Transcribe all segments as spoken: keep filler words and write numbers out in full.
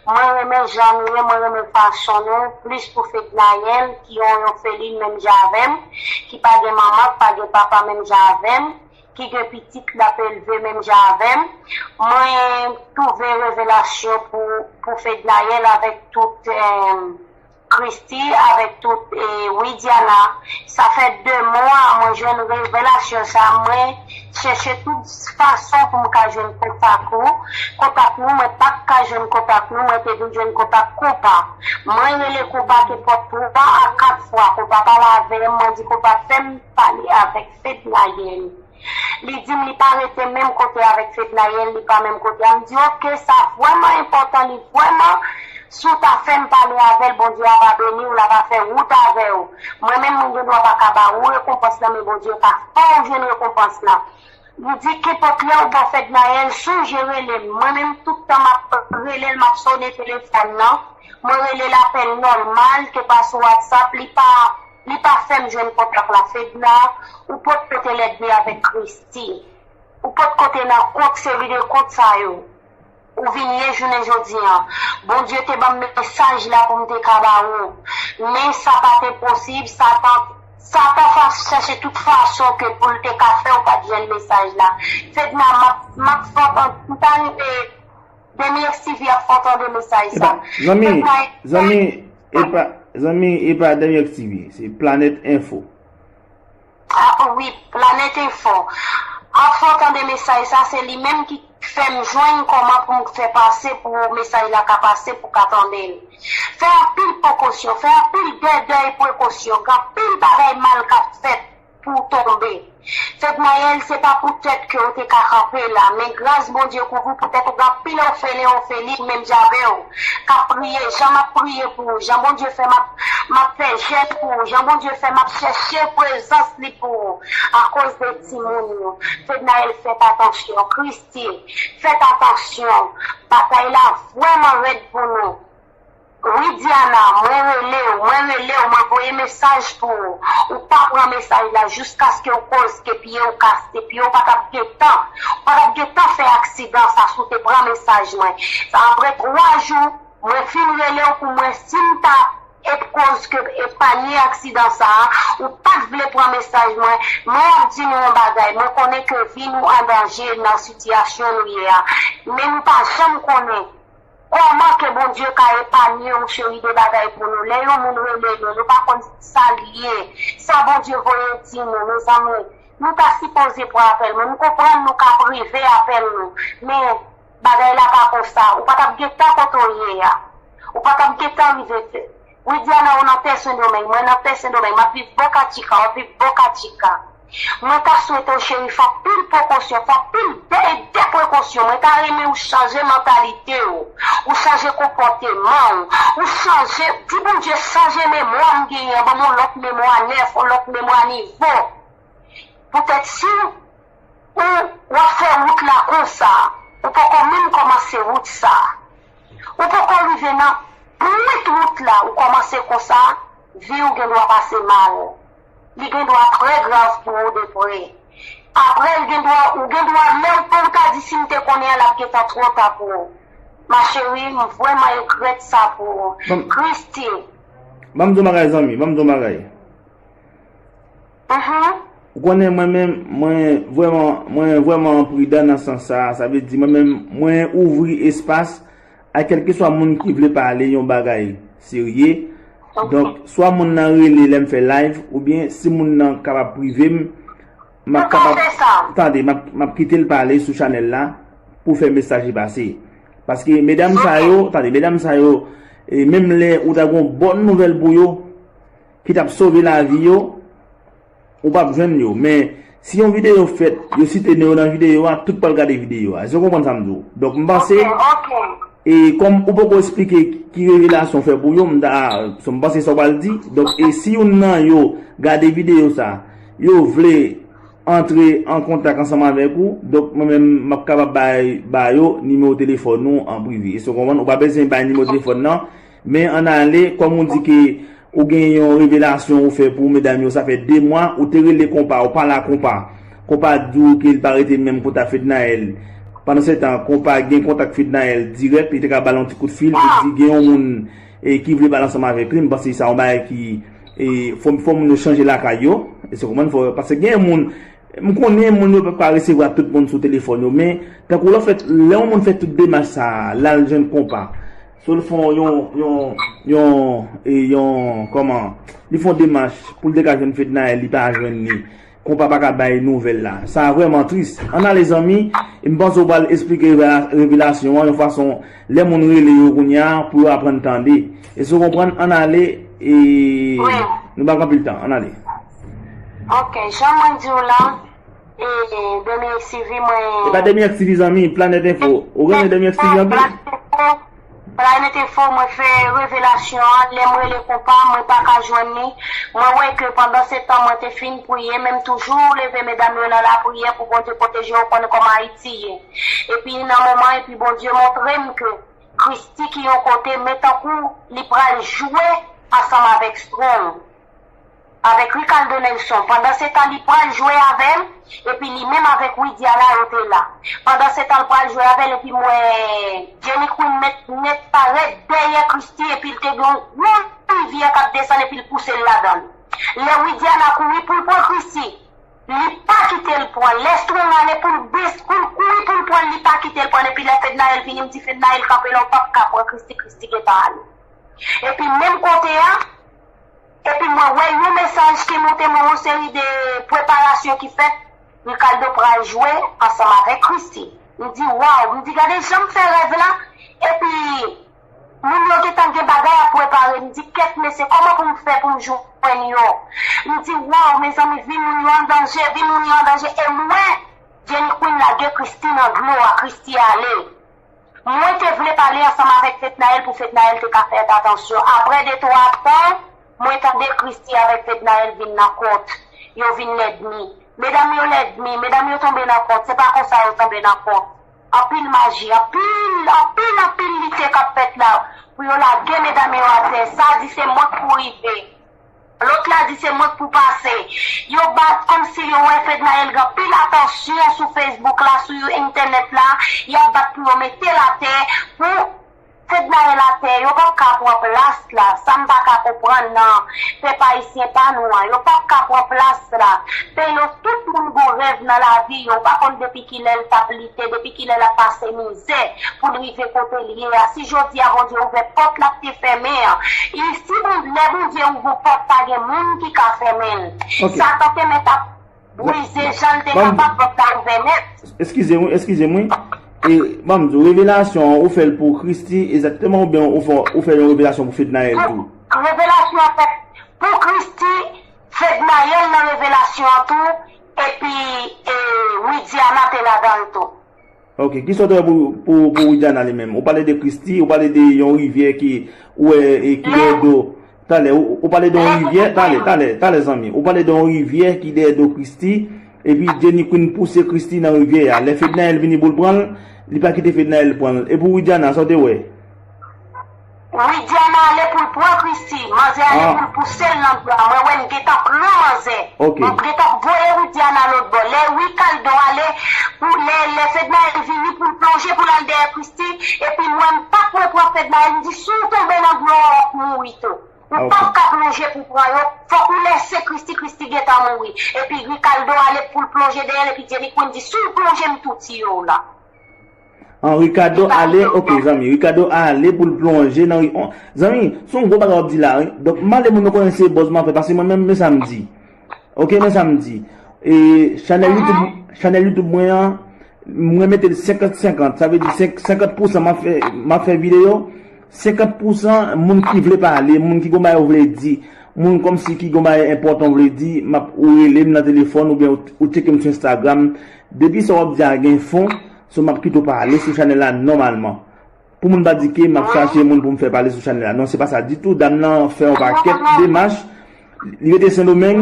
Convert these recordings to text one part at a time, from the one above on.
Mwen renmen jan nou ye, mwen renmen fason nou, plis pou Fednaelle, ki yon, yon felin menm jan avè m, ki pa gen manman, ki pa gen papa menm jan avè m, ki gen pitit l ap elve menm jan avè m. Mwen twouve revelasyon pou, pou Fednaelle avèk tout, eh, Christie, avèk tout, eh, Widiana. Sa fè de mwa mwen jwenn revelasyon sa. Mwen chèche tout fason pou m ka jwenn kontak ou. Kontak nou, mwen pa ka jwenn kontak nou, mwen te vin jwenn kontak konpa. Mwen rele konpa ke pòt twa a kat fwa. Konpa pale avè m, mwen di konpa fè m pale avèk Fednaelle. Li di m li pa rete menm kote avèk Fednaelle, li pa menm kote a. M di, "Oke, sa vrèman enpòtan, li vrèman, si w ta fè m pale avè l, Bondye a va beni w, l a va fè wout avè w." Mwen menm, mwen gen dwa pa ka ba ou rekonpans lan, men Bondye ka fè w jwenn rekonpans lan. Li di, "Kenpòt lè w bò Fednaelle, sonje rele m." Mwen menm, tout tan m ap rele l, m ap sone telefòn nan. Mwen rele l apèl nòmal, ke pa sou WhatsApp, li pa, li pa fè m jwenn kontak la. Fedna, ou pot pote lèdmi avèk Christie. Ou pot kote nan kont, seri de kont sa yo. Ou vin ye jounen jodi an. Bondye te ban m mesaj la pou m te ka ba ou. Men sa pa te posib, Satan, Satan fa-, chèche tout fason ke pou l te ka fè w pa t jwenn mesaj la. Fedna, m ap, m ap fè w tan-, m ta rive Demi X T V ap fè w tande mesaj sa. Epa, zanmi, Fedna, zanmi, epa, zanmi, epa Demi X T V, se Planèt Enfo. Ah, wi, Planèt Enfo. Ap fè w tande mesaj sa, se li menm ki fè m jwenn kòman pou m fè pase pou mesaj la ka pase pou ka tande l. Fè anpil prekosyon, fè anpil dèdè e prekosyon, gen anpil bagay mal k ap fèt pou w tonbe. Fednaelle, se pa poutèt ke w te ka kanpe la, men gras Bondye kouvri w poutèt ou gen anpil òfelen, òfelin menm jan avè w, k ap priye, jan m ap priye pou ou, jan Bondye fè m ap, m ap fè jèn pou ou, jan Bondye fè m ap chèche prezans li pou ou, akoz de timoun yo. Fednaelle, fèt atansyon. Christie, fèt atansyon. Batay la vrèman rèd pou nou. Widiana, mwen rele w, mwen rele w, mwen voye mesaj pou ou. Ou pa pran mesaj la jiskaske w koz ke pye w kase, pye w pa t ap gentan, ou pa t ap gentan fè aksidan sa si w te pran mesaj mwen. Sa apre twa jou, mwen fin rele w pou mwen si m ta et koz ke epanye aksidan sa a, ou pa t vle pran mesaj mwen. Mwen ap di nou yon bagay, mwen konnen ke vi nou an danje nan sitiyasyon nou ye a, men nou pa janm konnen. Kòman ke Bondye ka epanye yon seri de bagay pou nou? Lè yon moun rele nou, nou pa konn sa l ye. Sa Bondye voye di nou, mezanmi, nou ta sipoze pran apèl nou. M konprann nou ka prive apèl nou, men bagay la pa konsa. Ou pa t ap gentan kote w ye a. Ou pa t ap gentan rive. Widiana, ou nan tè Sendomeng, mwen nan tè Sendomeng, m ap viv Boca Chica, w ap viv Boca Chica. Mwen ta swete w, cheri, fè anpil prekosyon, fè anpil de, de prekosyon. Mwen ta renmen ou chanje mantalite w, ou chanje konpòteman w, ou chanje, di Bondye chanje memwa m genyen an, ban m yon lòt memwa nèf, yon lòt memwa nivo. Poutèt si ou, w ap fè wout la konsa, ou poko menm kòmanse wout sa. Ou poko rive nan pwent wout la, ou kòmanse konsa, vi w gen dwa pase mal. Li gen dwa trè grav pou ou depre. Apre, l gen dwa, ou gen dwa, lè w, pou w ta di si m te konnen an, l ap gentan twò ta pou ou. Ma chérie, m vrèman regrèt sa pou ou. Ban m, Christie. Ban m di w bagay, zanmi, ban m di w bagay. Mhm. Ou konnen mwen menm, mwen vrèman, mwen vrèman pridan nan sans sa a. Sa vle di mwen menm, mwen ouvri espas a kèlkeswa moun ki vle pale yon bagay serye. Ok. Donk, swa moun nan rele lè m fè live, oubyen si moun nan kapab prive m, m ap kapab, tande, m ap, m ap kite l pale sou chanèl la pou fè mesaj li pase. Paske medam sa yo, ok, tande, medam sa yo, e menm lè ou ta gon bòn nouvèl pou yo, ki t ap sove lavi yo, ou p ap jwenn yo. Men, si yon videyo fèt, yo site non yo nan videyo a, tout pral gade videyo a. Èske w konprann sa m di w? Donk, m panse, ok, ok, e kòm ou poko eksplike ki revelasyon w fè pou yo, m ta, so, m panse sa w pral di. Donk, e si youn nan yo gade videyo sa, yo vle antre an kontak ansanm avèk ou, donk, mwen menm, m ap kapab bay, ba yo nimewo telefòn ou an prive. Èske w konprann? Ou pa bezwen bay nimewo telefòn nan, men ann ale, kòm ou di ke ou gen yon revelasyon ou fè pou medam yo, sa fè de mwa, ou te rele konpa, ou pale a konpa. Konpa di w ke l pa rete menm kote a Fednaelle. Pandan se tan, Konpa gen kontak Fednaelle dirèk, li te ka ba l yon ti kout fil pou di gen yon moun e, ki vle pale ansanm avèk li. M panse sa yon bagay ki e, fò, fò moun yo chanje lakay yo. E se konprann fò, paske gen moun, m konnen moun yo pa resevwa tout moun sou telefòn yo, men tankou lè w fè, lè yon moun fè tout demach sa a, l al jwenn Konpa. So l fè yon, yon, yon, e, yon, kòman, li fè yon demach pou l te ka jwenn Fednaelle, li pa jwenn li. Konpa pa ka bay nouvèl la. Sa vrèman tris. Ann ale zanmi, e m panse w pral esplike revela- revelasyon an yon fason lè moun rele yo kounye a pou yo aprann tande. Èske w konprann? Ann ale, e nou pa gen anpil tan. Ann ale. Ok, jan mwen di w la, e Demi X T V mwen. E pa Demi X T V zanmi, Planet Info. Ou renmen Demi X T V anpil? Planet Info. Planet Info, mwen fè revelasyon an, lè m rele Konpa, mwen pa ka jwenn li. Mwen wè ke pandan se tan mwen te fin priye, men m toujou leve medam yo nan lapriyè pou Bondye pwoteje yo, konnen kòman Ayiti ye. Epi nan moman, epi Bondye montre m ke Christy ki yon kote, men tankou li pral jwe ansanm avèk Strong. Avèk Ricardo Nelson. Pandan se tan li pral jwe avè l, epi li menm avèk Widiana yo te la. Pandan se tan l pral jwe avè l, epi m wè Jenny Queen met nèt parèt dèyè Christy, epi l te gen yon gwo rivyè k ap desann, epi l pouse l ladan l. Lè Widiana kouri pou l pran Christy, li pa kite l pran l. Lè Strong ale pou l bes, pou l kouri pou l pran l, li pa kite l pran l, epi lè Fednaelle vini, m di Fednaelle kanpe la, ou p ap ka pran Christy, Christy gentan ale. Epi menm kote a, Epi mwen wè yon mesaj ki montre mwen yon seri de preparasyon ki fèt, Ricardo pral jwe ansanm avèk Christy. M di waw, m di gade jan m fè rèv la, epi moun yo gentan gen bagay ap prepare, m di kèt mesye kòman pou m fè pou m jwenn yo. M di waw mezanmi vi moun yo an danje, vi moun yo an danje, e mwen Jenny Queen lage Christy nan dlo a, Christy ale. Mwen te vle pale ansanm avèk Fednaelle pou Fednaelle te ka fè atansyon. Apre de twa tan, mwen tande Christy avèk Fednaelle vin nan kont. Yo vin lèdmi. Medam yo lèdmi, medam yo tonbe nan kont. Se pa konsa yo tonbe nan kont. Anpil maji, anpil, anpil, anpil lite k ap fèt la pou yo lage medam yo atè. Sa di se mwen k pou rive. Lòt la di se mwen k pou pase. Yo bat kòmsi yo wè Fednaelle gen anpil atansyon sou Facebook la, sou entènèt la. Y ap bat pou yo mete l atè, pou Fednaelle atè. Yo p ap ka pran plas la. Sa m pa ka konprann nan pèp ayisyen pa nou an. Yo p ap ka pran plas la. Peyo, tout moun gon rèv nan lavi yo. Ou pa konn depi kilè l t ap lite, depi kilè l ap pase mizè pou l rive kote l ye a. Si jodi a Bondye ouvè pòt l ap te fèmen an, e si Bondye, lè Bondye ouvè yon pòt, pa gen moun ki ka fèmen l. Satan te mèt ap brize jan l te kapab, pòt la ouvè nèt. Eskize m wi, eskize m wi. E, ban m di w, revelasyon an, ou fè l pou Christy egzakteman oubyen ou fè, ou fè yon revelasyon pou Fednaelle tou? Revelasyon an fèt pou Christy, Fednaelle nan revelasyon an tou, epi e, Widiana te ladan l tou. Ok, kisa w te wè pou, pou, pou Widiana li menm? Ou pale de Christy, ou pale de yon rivyè ki, ou wè, e, ki dèyè do. Talè, ou, ou pale de yon rivyè, talè, talè, talè zanmi. Ou pale de yon rivyè ki dèyè do Christy, epi Jenny Queen pouse Christy nan rivyè a. Lè Fednaelle vini pou l pran l, li pa kite Fednaelle pran l. E pou Widiana, sa w te wè? Widiana ale pou l pran Christy, manzè ale pou l pouse l nan dlo a. Mwen wè m gentan pran manzè. M gentan voye Widiana lòtbò. Lè Ricardo ale, pou lè, lè Fednaelle vini pou l plonje pou l al dèyè Christy, epi mwen m pa t mwen pran Fednaelle, m di si w tonbe nan dlo a w ap mouri tou. Ou p ap ka plonje pou pran yo, fòk ou lèse Christy, Christy gentan mouri. Epi Ricardo ale pou l plonje dèyè l, epi Jenny Queen di si w plonje m tou tiye w la. An Ricardo ale, ok zanmi, Ricardo ale pou l plonje nan ri. Zanmi, se yon gwo bagay w ap di la wi. Donk m ale moun yo konnen se buzz m ap fè, paske mwen menm men sa m di. Ok, men sa m di. E chanèl YouTube, chanèl YouTube mwen an, mwen mete l senkant senkant, sa vle di senkant pousan m ap fè, m ap fè videyo, senkant pousan moun ki vle pale, moun ki gon bagay yo vle di, moun kòmsi ki gon bagay enpòtan w vle di, m ap, ou rele m nan telefòn oubyen ou, ou tcheke m sou Instagram. Depi sa w ap di a gen fon, so m ap kite w pale sou chanèl la nòmalman. Pou moun pa di ke m ap chache moun pou m fè pale sou chanèl la. Non, se pa sa ditou. Dam nan fè yon pakèt demach. Li rete Sendomeng.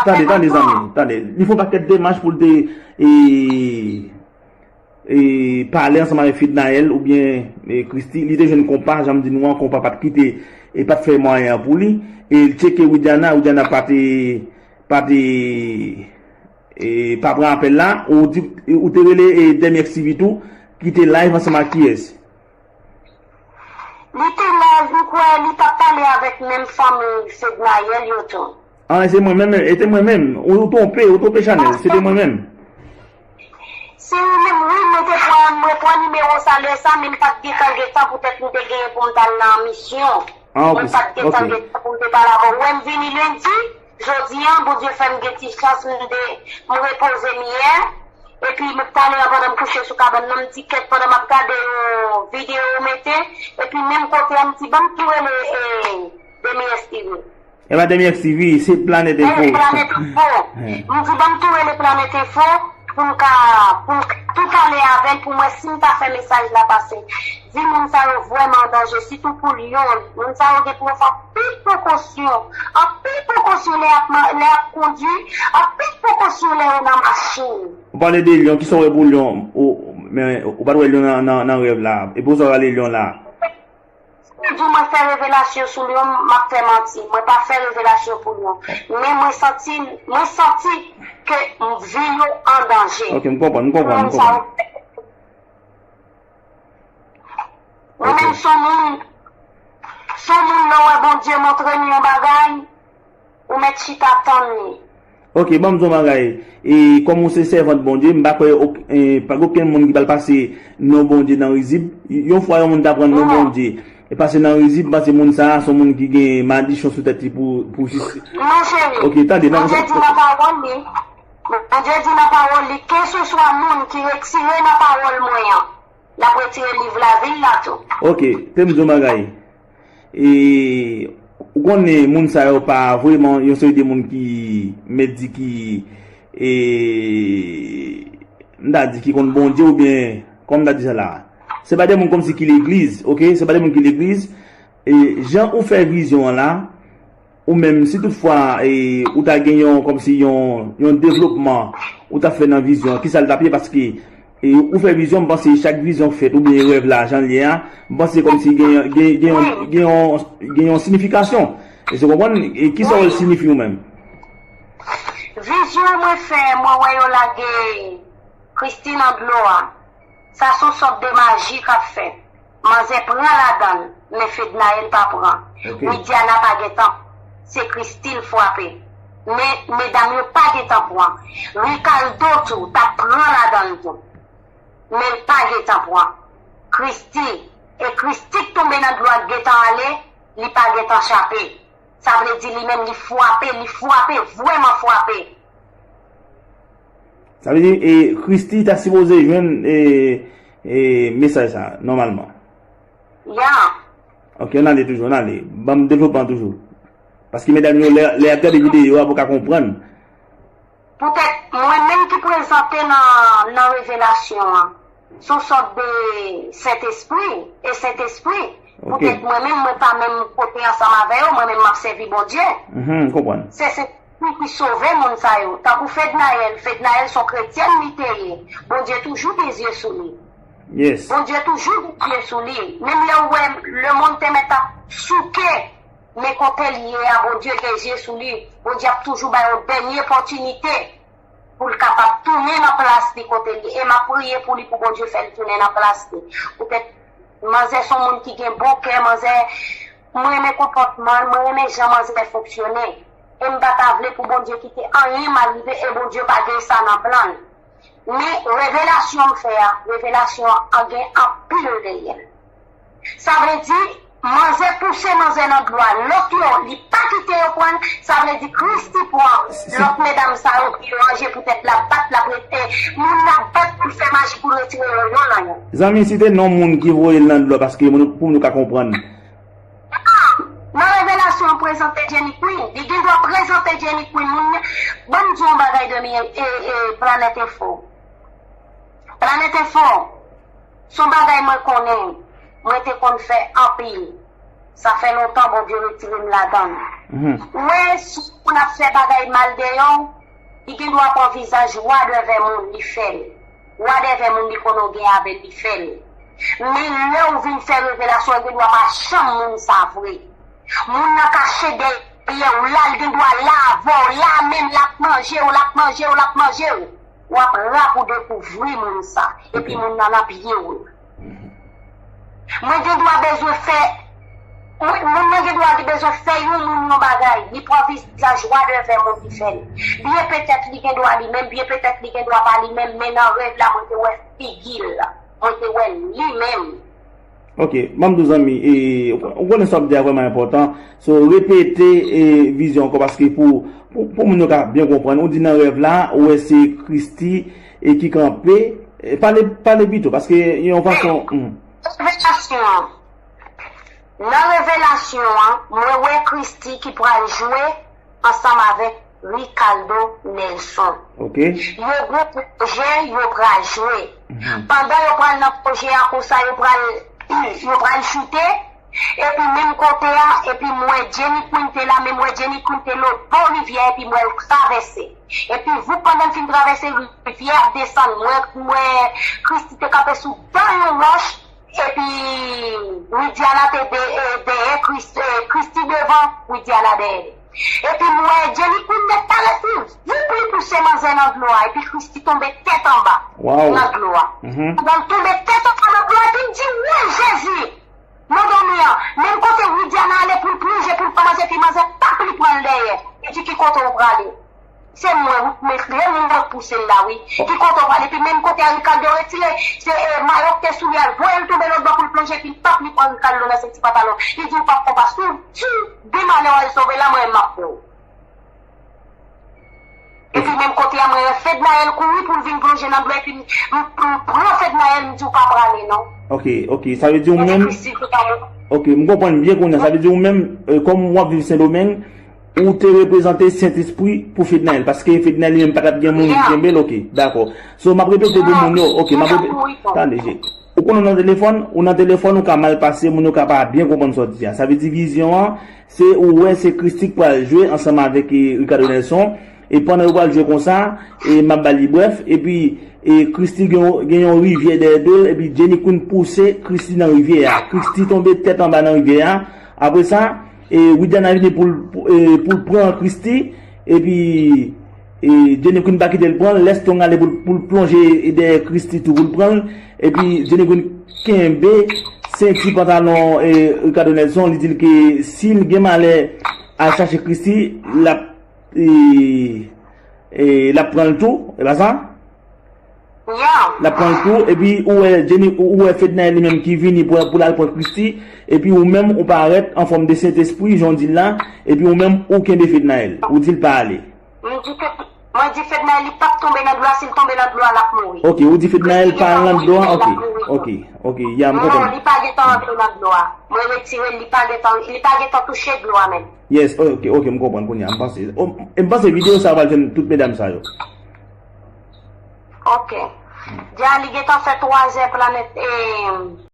Tande, tande, zanmi. Tande. Li fè yon pakèt demach pou l te e, e, pale ansanm avèk Fednaelle oubyen e, Christy. Li te jwenn Konpa, jan m di nou an, Konpa pa t kite, e pa t fè mwayen an pou li. E l tcheke Widiana, Widiana pa te, pa te e, pa pran apèl la, ou di, ou te rele e, Demi X T V tou, Ki te live ansanm ak kiyès? Li te live, m kwè li t ap pale avèk menm fanmi Fednaelle yo tou. Ah, se mwen menm, e te mwen menm. Ou twonpe, ou twonpe chanèl, se te mwen menm. Se ou menm, wi, mwen te pran, mwen pran nimewo sa lè sa, men m pa t gentan gentan poutèt m te genyen pou m t al nan misyon. Ah, ok. Mwen pa t gentan gentan pou m te pale avè w. Ou wè m vini lendi, jodi a, Bondye fè m gen ti chans, m de, m repoze m yè. Epi, m talè a pandan m kouche sou kabann nan, m di kèt pandan m ap gade yon videyo ou mete. Epi, menm kote a, m di, ban m tou rele e, Demi Estive. E pa Demi Estive, se Planet Info. Planet Info. M di, ban m tou rele Planet Info pou m ka, pou m tou pale avè l, pou m wè si m ta fè mesaj la pase. Di moun sa yo vrèman an danje, sitou pou Lyon. Moun sa yo gen pou yo fè anpil prekosyon. Anpil prekosyon lè y ap, lè y ap kondui, anpil prekosyon lè yo nan machin. Ou pale de Lyon, kisa w wè pou Lyon? Ou, men, ou pa t wè Lyon nan, nan, nan rèv la. E pou sa w rale Lyon la? Si m di w mwen fè revelasyon sou Lyon, m ap fè manti. Mwen pa fè revelasyon pou Lyon. Men mwen santi, mwen santi ke vi yo an danje. Ok, m konprann, m konprann, m konprann. Mwen menm, s on moun, s on moun lè w wè Bondye montre m yon bagay, ou mèt chita tann li. Ok, ban m di w yon bagay. E, kòm ou se sèvant Bondye, m pa kwè ok, e, pa gen okenn moun ki pral pase non Bondye nan rizib. Yon fwa yon moun ta pran non Bondye, e pase nan rizib, m panse moun sa a, s on moun ki gen madichon sou tèt li pou, pou jis. Non, cheri. Ok, tande, nan. Bondye di nan pawòl li, Bondye di nan pawòl li, kèlkeswa moun ki retire nan pawòl mwen an, l ap retire liv lavi l la tou. Ok, te m di w bagay. E, ou konnen moun sa yo pa vrèman yon seri de moun ki mèt di ki, e, m ta di ki konn Bondye oubyen, kòman m ta di sa la? Se pa de moun kòmsi ki legliz, ok? Se pa de moun ki legliz. E, jan ou fè vizyon an la, ou menm, si toutfwa, e, ou ta gen yon, kòmsi yon, yon devlopman, ou ta fè nan vizyon an, kisa l t ap ye? Paske, e, ou fè vizyon, m panse chak vizyon k fèt, oubyen rèv la, jan l ye a, m panse kòmsi gen, gen, gen, yon, gen, yon, gen yon siyifikasyon. Èske w konprann? E kisa w wè l siyifi ou menm? Vizyon mwen fè, mwen wè yo lage Christie nan dlo a. Sa s on sòt de maji k ap fèt. Manzè pran ladan l, men Fednaelle pa pran. Widiana pa gentan. Se Christie l frape. Men medam yo pa gentan pran. Ricardo tou t ap pran ladan l tou. Men l pa gentan pran. Christie, e Christie k tonbe nan dlo a k gentan ale, li pa gentan chape. Sa vle di li menm li frape, li frape, vrèman frape. Sa vle di, e, Christie ta sipoze jwenn, e, e, mesaj sa, nòmalman. Ya. Ok, ann ale toujou, ann ale. Ban m devlopman toujou. Paske medam yo, lè, lè y ap gade videyo a, pou ka konprann. Poutèt mwen menm ki prezante nan, nan revelasyon an, s on sòt de Sentespri, e Sentespri, poutèt mwen menm, mwen pa menm kote ansanm avè yo, mwen menm m ap sèvi Bondye. Se Sentespri ki sove moun sa yo. Tankou Fednaelle, Fednaelle s on kretyèn li te ye. Bondye toujou gen zye sou li. Bondye toujou gen zye sou li. Menm lè w wè lemonn te mèt ap souke, men kote l ye a, Bondye gen zye sou li. Bondye ap toujou bay yon dènye opòtinite pou l kapab tounen nan plas li kote l ye. E m ap priye pou li, pou Bondye fè l tounen nan plas li. Poutèt manzè s on moun ki gen bon kè, manzè, m renmen konpòtman l, mwen renmen jan manzè fonksyone. E m pa ta vle pou Bondye kite anyen mal rive, e Bondye pa gen sa nan plan l. Men, revelasyon m fè a, revelasyon an gen anpil reyèl. Sa vle di, manzè pouse manzè nan dlo a. Lòt yo, li pa kite yo pran l, sa vle di Christie pran lòt medam sa yo pou yo ranje poutèt l ap bat, l ap rete, moun l ap bat pou l fè maji pou l retire yo, yo nan yo. Zanmi, site non moun ki voye l nan dlo a, paske moun, pou nou ka konprann. Nan revelasyon an prezante Jenny Queen. Li gen dwa prezante Jenny Queen. Moun, ban m di w yon bagay de mi, e, e, Planet Info. Planet Info, s on bagay mwen konnen, mwen te konn fè anpil. Sa fè lontan Bondye retire m ladan l. Ou wè, si moun ap fè bagay mal deyò, li gen dwa pran vizaj wa dèvè moun, li fè l. Wa dèvè moun li konnen w gen avè l, li fè l. Men lè w vin fè revelasyon, gen dwa pa janm moun sa vre. Moun nan kache dèyè w la, l gen dwa la avè w la menm, l ap manje w, l ap manje w, l ap manje w. W ap ra pou dekouvri moun sa. Epi moun nan ap ye w. Mwen gen dwa bezwen fè, mwen, moun nan gen dwa li bezwen fè yon moun yon bagay, li pran vizaj wa devè moun li fè l. Byen petèt li gen dwa li menm, byen petèt li gen dwa pa li menm, men nan rèv la mwen te wè figi l, mwen te wè li menm. Ok, ban m di w zanmi, e, ou konnen sa w ap di a vrèman enpòtan. So, repete e, vizyon ankò, paske pou, pou, pou moun yo ka byen konprann, ou di nan rèv la, ou wè se Christy e ki kanpe, e, pale, pale pito, paske yon fason. Hmm. Revelasyon an. Nan revelasyon an, mwen wè Christy ki pral jwe ansanm avèk Ricardo Nelson. Ok. Yo gen pwojè yo pral jwe. Mhm. Pandan yo pral nan pwojè a konsa, yo pral, yo pral choute. Epi menm kote a, epi m wè Jenny Queen te la, men m wè Jenny Queen te lòtbò rivyè, epi m wè l travèse. Epi voup pandan l fin travèse rivyè ap desann, m wè, m wè Christy te kanpe sou dan yon wòch, epi Widiana te de, e, dèyè Chris-, e, Christy devan, Widiana dèyè. Epi m wè Jenny Queen te parèt pou voup li pouse manzè nan dlo a, epi Christy tonbe tèt anba nan dlo a. Pandan l tonbe tèt anba nan dlo a, epi m di, "Woy, Jezi!" Nan dòmi an, menm kote Widiana ale pou l plonje, pou l pran manzè, epi manzè pap li pran l dèyè. Li di, "Ki kote w prale?" Se mwen, wi, men se mwen k pouse l la, wi. Ki kote w prale? Epi menm kote a Ricardo retire, se, e, mayo k te sou li a, voye l tonbe lòtbò pou l plonje, epi l pap li pran Ricardo nan senti pantalon. Li di, "Ou pap konpa, si w, si w gen malè w al sove la, mwen menm m ap pran w." Epi menm kote a, mwen wè Fednaelle kouri pou l vin plonje nan dlo, epi m, m, m pran Fednaelle, m di, "Ou pa prale, non." Ok, ok, sa vle di ou menm. Ok, m konprann byen kounye a. Sa vle di ou menm, e, kòm w ap viv Sendomeng, ou te reprezante Sentespri pou Fednaelle, paske Fednaelle li menm pa t ap gen moun ki kenbe l, ok, dakò. So, m ap repete pou moun yo, ok, m ap repete. Tande, je. Ou konnen w nan telefòn, ou nan telefòn, ou ka mal pase, moun yo ka pa byen konprann sa w di a. Sa vle di vizyon an, se ou wè se Christy k pral jwe ansanm avèk, e, Ricardo Nelson. E pandan yo pral jwe konsa, e m ap ba li brèf, epi, e, Christy gen, gen yon rivyè dèyè do l, epi Jenny Queen pouse Christy nan rivyè a. Christy tonbe tèt anba nan rivyè a. Apre sa, e, Widiana vini pou l, pou, e, pou l pran Christy, epi, e, Jenny Queen pa kite l pran l, lè Strong ale pou l, pou l plonje dèyè Christy tou pou l pran l, epi Jenny Queen kenbe senti pantalon, e, Ricardo Nelson, li di l ke si l gen malè al chache Christy, l ap, e, e, l ap pran l tou, e pa sa? L ap pran l tou, epi ou wè Jenny, ou wè Fednaelle li menm ki vini pou, pou l al pran Christy, epi ou menm ou parèt an fòm de Sentespri, jan w di l la, epi ou menm ou kenbe Fednaelle, ou di l pa ale. M di Fed-, mwen di Fednaelle li p ap tonbe nan dlo a, si l tonbe nan dlo a, l ap mouri. Ok, ou di Fednaelle pa al nan dlo a, ok, ok, ok, ya, m konprann. Non, li pa gentan antre nan dlo a. Mwen retire l, li pa gentan, li pa gentan touche dlo a menm. Yes, ok, ok, m konprann kounye a, m panse. O, e m panse videyo sa a pral jwenn tout medam sa yo. Ok. Dja li gentan fè twa zè Planèt, e,